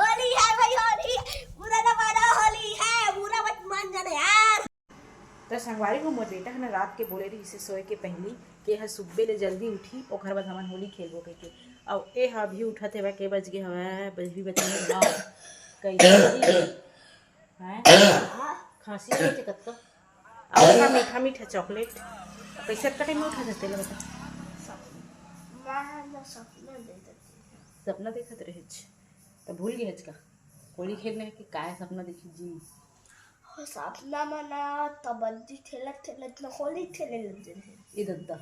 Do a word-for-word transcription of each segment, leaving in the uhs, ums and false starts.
होली है भाई, होली। बुरा ना मानो, होली है, बुरा मत मान जाना यार। त संगवारी हो, मोर बेटा ह ना रात के बोले रहिस हे सोए के पहिली के ह सुबह ले जल्दी उठी, ओखर बाद हमन होली खेलबो कहिके। अउ ए ह अभी उठत हेवय, के बज गे हवय? अभी बज गे नौ। कइसे हैं? खांसी होथे कतका? अउ का मीठा मीठा चॉकलेट। कइसे अतका टाइम में उठत हे तेला बता? मैं ह ना सपना देखत रहिस। सपना देखत रहिस? त भूल गे हच का? होली खेलना हे कि काय सपना देखी जी? सपना म ना कबड्डी खेलत खेलत ना होली खेले लग जाए। ए दद्दा।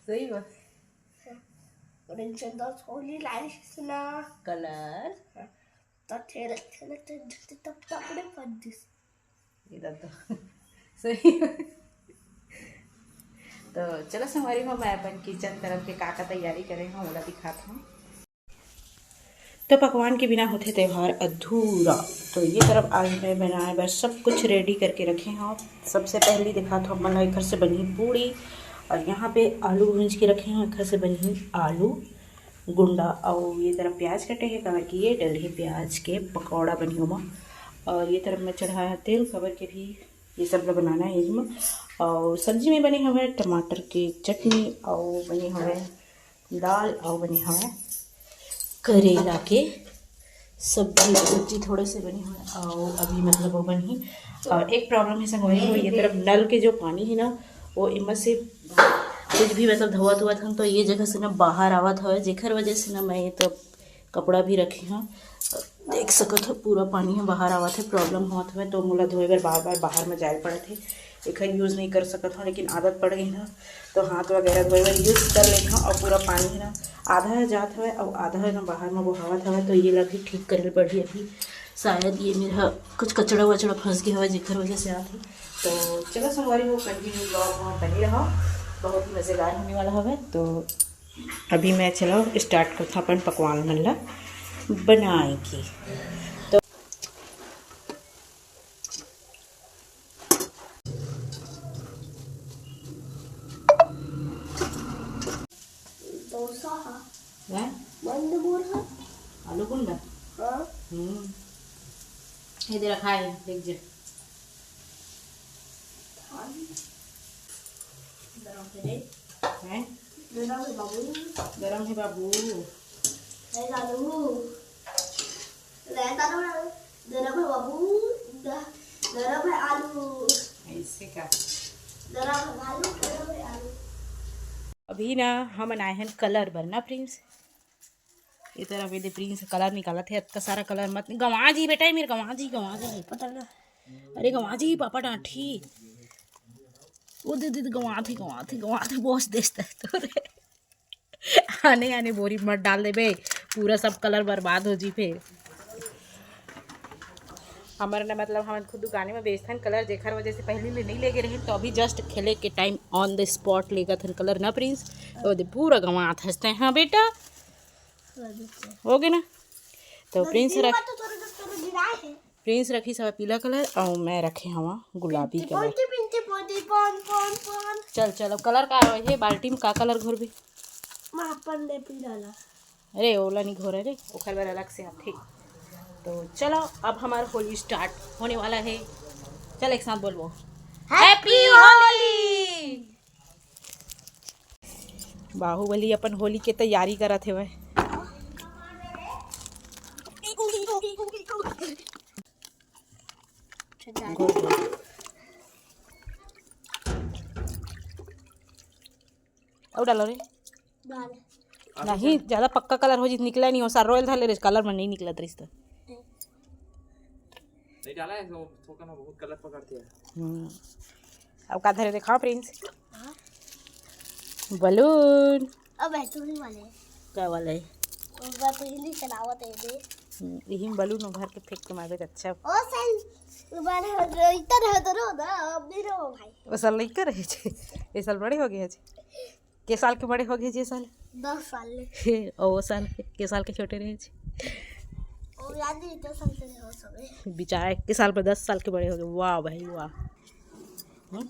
सही बात। और एक जन दस होली लाइस ना। कलर। त खेलत खेलत जल्दी तब तपड़े पड़ दिस। ए दद्दा। सही। तो चलो संगवारी हो, मैं अपन किचन तरफ के का का तैयारी करे हूँ, ओला दिखात हूँ। तो पकवान के बिना होथे त्योहार अधूरा। तो ये तरफ आज मैं बनाए बर सब कुछ रेडी करके रखे हूँ। सबसे पहली दिखात हूँ, अपन ला एखर से बनही पूड़ी, और यहाँ पे आलू भूंज के रखे हूँ, एखर से बनही आलू गुंडा, और ये तरफ प्याज कटे हे, काबर कि ये डलही प्याज के पकौड़ा बनही ओमा। और ये तरफ मैं चढ़ाया तेल, काबर के भी ये सब ला बनाना है इसमें। और सब्जी में बने हवे टमाटर के चटनी, और बने हवे दाल, और बने हवे करेला के सब्जी, सब्जी थोड़े से बने हवे, और अभी मतलब वो बनही। और एक प्रॉब्लम है संगवारी हो, ये तरफ नल के जो पानी है ना, वो इमा से कुछ भी मतलब धोवत हुआ था, तो ये जगह से ना बाहर आवत हवे, जेखर वजह से ना मैं ये तो कपड़ा भी रखे हूँ। देख सकत हो, पूरा पानी ह बाहर आवत हे, प्रॉब्लम होत हवे, तो मोला धोए बर बार बार बाहर में जाए पड़त हे। एखर यूज़ नहीं कर सकत हूँ, लेकिन आदत पड़ गई ना, तो हाथ वगैरह धोए बर यूज़ कर लेत हूँ। और पूरा पानी है ना, आधा ह जात हवे और आधा है ना बाहर में बहावत हवे, तो ये ला भी ठीक करे ल पड़ही अभी। शायद ये मेरा कुछ कचड़ा वचड़ा फंस गया हवे, जेकर वजह से आत हे। तो चलो संगवारी हो, कंटिन्यू ब्लॉग में बने रहो, बहुत ही मज़ेदार होने वाला हवे। तो अभी मैं चलो स्टार्ट करता अपन पकवान मन ला बनाए के। तो डोसा हा। हैं? बंद बोर हा। आलू गुंडा? हाँ। हम्म। ये दे रखा है, देख जे। थाली। गरम है रे। हैं? गरम है बाबू। गरम है बाबू। है लालू। रहता ना, गरम है बाबू। ग-, गरम है आलू। ऐसे का? गरम है आलू, गरम है आलू। अभी ना हमन आए हन कलर बर ना प्रिंस। ये तरफ ये दे प्रिंस कलर निकालत हे, अतका सारा कलर मत गंवा जी बेटा, ये मेर गंवा जी, गंवा जी, पता ना। अरे गंवा जी, पापा डांटही। वो दे दे, गंवा थे, गंवा थे, गंवा थे, बहुत देश तक तो रे। आने आने बोरी मत डाल देबे, पूरा सब कलर बर्बाद हो जी फेर। हमर ना मतलब हमन खुद दुकाने में बेचथन कलर, जेखर वजह से पहले ले नहीं लेगे रहिन, तो अभी जस्ट खेले के टाइम ऑन द स्पॉट लेगत हन कलर ना प्रिंस। तो दे पूरा गंवात हंसते हैं बेटा, हो गए ना। तो प्रिंस रख, तो थोड़ा थोड़ा गिराए हैं। प्रिंस रखिस हवय पीला कलर अउ मैं रखे हवं गुलाबी कलर। पिंकी, पिंकी, पोटी, पोन, पोन, पोन। चल चल, अब कलर का हे बाल्टी में, का कलर घोरबे? मैं अपन ले पीला ला। अरे ओला नहीं घोरे रे, ओखर बर अलग से आथे। तो चलो, अब हमारा होली स्टार्ट होने वाला है। चल एक साथ बोलबो, Happy Holi। बाहुबली अपन होली के तैयारी करत हेवय। अउ डालो रे। डाल। नहीं, ज्यादा पक्का कलर हो जी, निकला नहीं हो, सर रोयल था ले रे, कलर में नहीं निकलत रहिस त। नहीं डाला है, वो थोका ना बहुत कलर पकड़ती है। हम्म। अब का धरे दिखाओ प्रिंस। हाँ। बलून। अब है तो ही वाले। का वाला है? वो तो ही नहीं चलावत है दे। हम्म, यही में बलून भर के फेंक के मारबे त अच्छा। ओ सही। तुम्हारे हो गए, इतना रहो तो रहो ना, अब नहीं रहो भाई। वो साल लइका रहे छे, ये साल बड़े हो गए छे। के साल के बड़े हो गए जी साल? दस साल ले। और वो साल के, के साल के छोटे रहे छे? वो याद नहीं, दस साल के रहे हो सब। बेचारा एक के साल पर दस साल के बड़े हो गए। वाह भाई वाह। हम्म?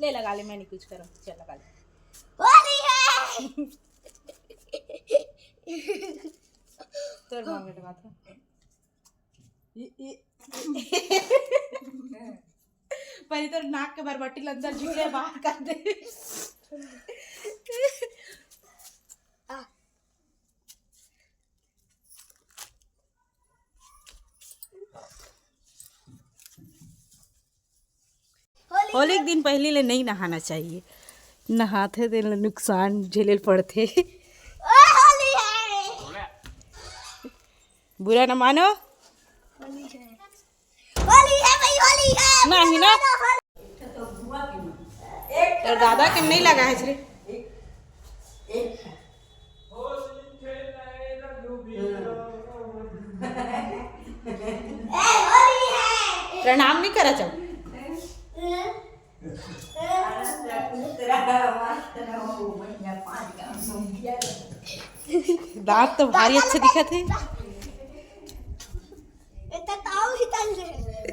ले लगा ले, मैं नहीं कुछ करूँ, चल लगा ले। होली है। तोर मांगे लगा था। ये, ये। पहले तो नाक के बरबट्टी ल अंदर झिक ले, बाहर कर दे। होली के दिन पहिली ले नइ नहाना चाहिए, नहाथे तेन ल नुकसान झेले ल पड़थे। ओ, होली है। बुरा न मानो। होली है। होली है भाई, होली है। नहीं ना। तोर दादा के नइ लगा हे रे। ए, होली है। प्रणाम नइ करा चाहू। दांत तो भारी अच्छा दिखत हे। एता ताऊ ही तल दे।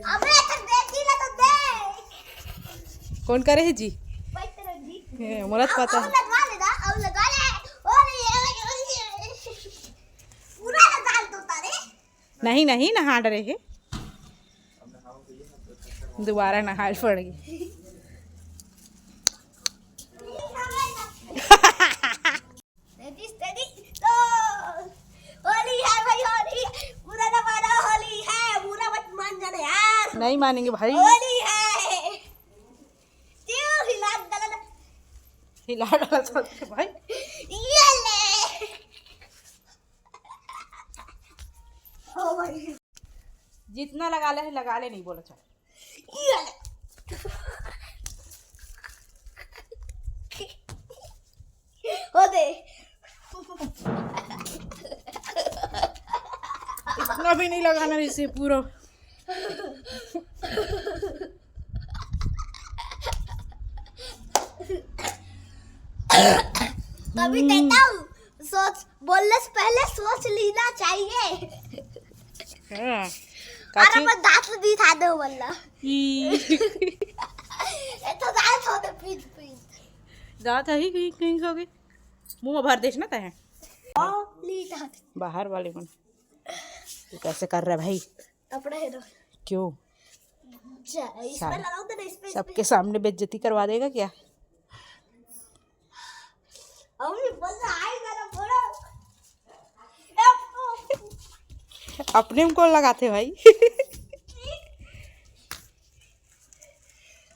अबे, एकर बेटी ला तो दे। कौन करे हे जी? बैठ रह जी। ए, मोला तो पता अउ हे। लगवा ले ना, अउ लगवा ले। ओ रे, ये, ये, ये। पूरा लगा दो तारे। नहीं, नहीं, नहा डरे हे। दोबारा नहाए पड़ गई। Ready, steady, go। होली है भाई, होली। बुरा ना मानो, होली है। बुरा मत मान जाना यार। नहीं मानेंगे भाई। होली है। क्यों हिला डाला? हिला डाला सबके भाई। ये ले। ओ भाई। जितना लगा ले, लगा ले, नहीं बोला चल। ये ले। ओ दे। इतना भी नहीं लगाना इसे पूरा। तभी देता हूँ। सोच, बोलने से पहले सोच लेना चाहिए। हाँ। अरे, काची? पर दांत दिखा दे वल्ला। ई। ये तो दांत होते, पीट, पीट। दांत है ही कहीं, कहीं हो गई। मुंह में भर देस ना तहे। ओ, ली दांत। बाहर वाले मन। तू कैसे कर रहा है भाई? अपना है ना। क्यों? जा, इस पे सारे लगाओ तो ना, इस पे, इस पे। सबके सामने बेइज्जती करवा देगा क्या? अभी बोल रहा है, जरा बोलो। अपने में कौन लगाते भाई?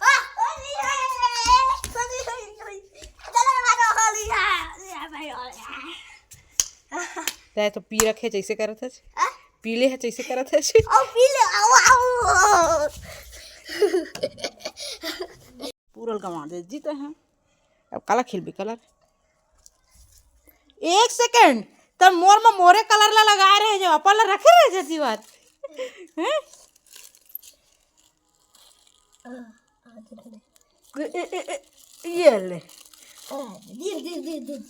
आ, होली है, होली, होली, होली। चलो, हमारा होली है। होली है भाई, होली है। तै तो पी रखे, जैसे करत है। आ? पीले है, जैसे करत है। ओ, पीले, आओ, आओ। पूरा गंवा दे जीते हैं। अब काला खेलबे कलर। एक सेकंड, तब मोर में मोरे कलर ला लगाए रहे जो अपन ला रखे रहे जती बात। हैं? ए, ए, ए, ए, ये ले। दिल, दिल, दिल, दिल।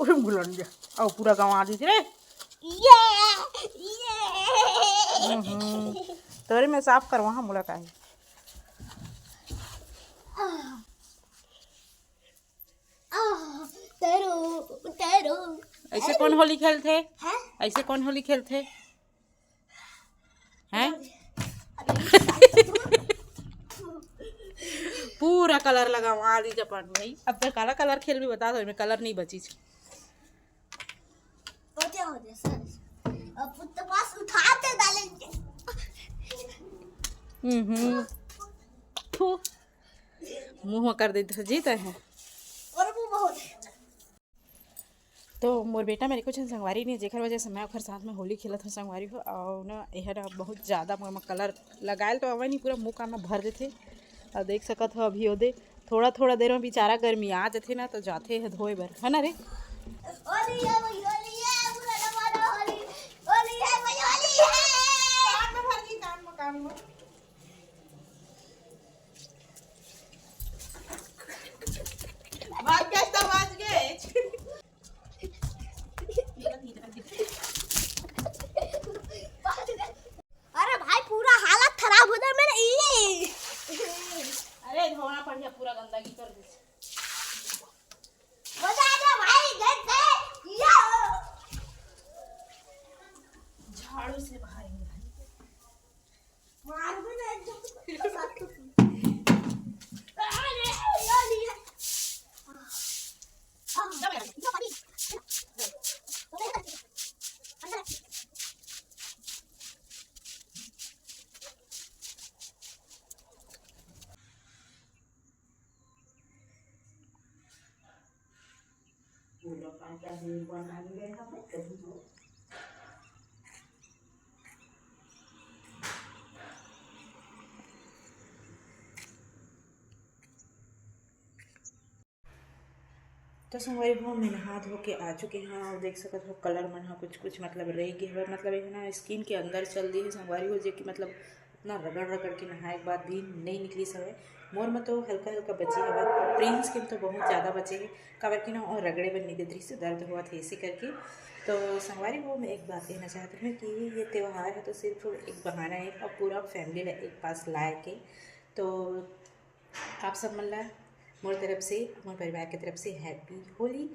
ओए मुलन जा। आओ पूरा गंवा दीजिए रे। ये, ये। हम्म। तोरे में साफ करवा, हाँ, मुला काहे। आह, तरो, तरो। ऐसे कौन होली खेलथे? हैं? ऐसे कौन होली खेलथे? हैं? पूरा कलर लगावा दीजिए अपन भाई। अब तक काला कलर खेल भी बता दो, इनमें कलर नहीं बची। हो गया, हो गया, सर। अब तो बस उठाते डालेंगे। हम्म। थू। मुंह कर देते जीत है। और वो बहुत। तो मोर बेटा मेरे कुछ संगवारी नहीं, जेकर वजह से मैं ओकर साथ में होली खेलत हूँ संगवारी हो। और ना, यह ना बहुत ज़्यादा मोर में कलर लगायल तो आवे नहीं, पूरा मुंह कान में भर देथे। और देख सकत हो अभी ओदे थोड़ा थोड़ा देर में बेचारा गर्मी आ जथे ना, तो जाथे है धोए बर, है ना रे? होली है भाई, होली है, पूरा जमाना होली, होली है भाई, होली है। कान में भर दी, कान में, कान में। बाज गए तो बाज गए। अरे भाई, पूरा हालत खराब हो जाए मेरा, ये। अरे, धोना पड़ गया, पूरा गंदगी कर दे। मजा आ गया भाई, देख, देख, यो। तो संगवारी हो, मैं नहा धो के आ चुके हैं और देख सकत हो, कलर मन ह कुछ कुछ मतलब रह गए हवे, मतलब ये ना स्किन के अंदर चल दी है संगवारी हो, जे कि मतलब इतना रगड़ रगड़ के नहाए के बाद भी नहीं निकली हवे। मोर में तो हल्का हल्का बचे हवे, प्रिंस के में तो बहुत ज़्यादा बचे है, काबर कि ना और रगड़े बर नहीं देत रहिस, दर्द होवत है इसी करके। तो संगवारी हो, मैं एक बात कहना चाहती हूँ कि ये त्यौहार है तो सिर्फ एक बहाना है और पूरा फैमिली ला एक पास लाए के। तो आप सब मन ला मोर तरफ से, मोर परिवार के तरफ से हैप्पी होली।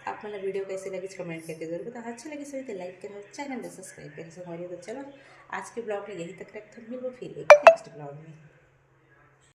आप मन ला वीडियो कैसे लगिस, कमेंट करके जरूर बताओ। अच्छा लगिस होही तो लाइक करो, चैनल ला सब्सक्राइब करो संगवारी हो। तो चलो, आज के ब्लॉग में यही तक रखथन, मिलबो फिर एक नेक्स्ट ब्लॉग में।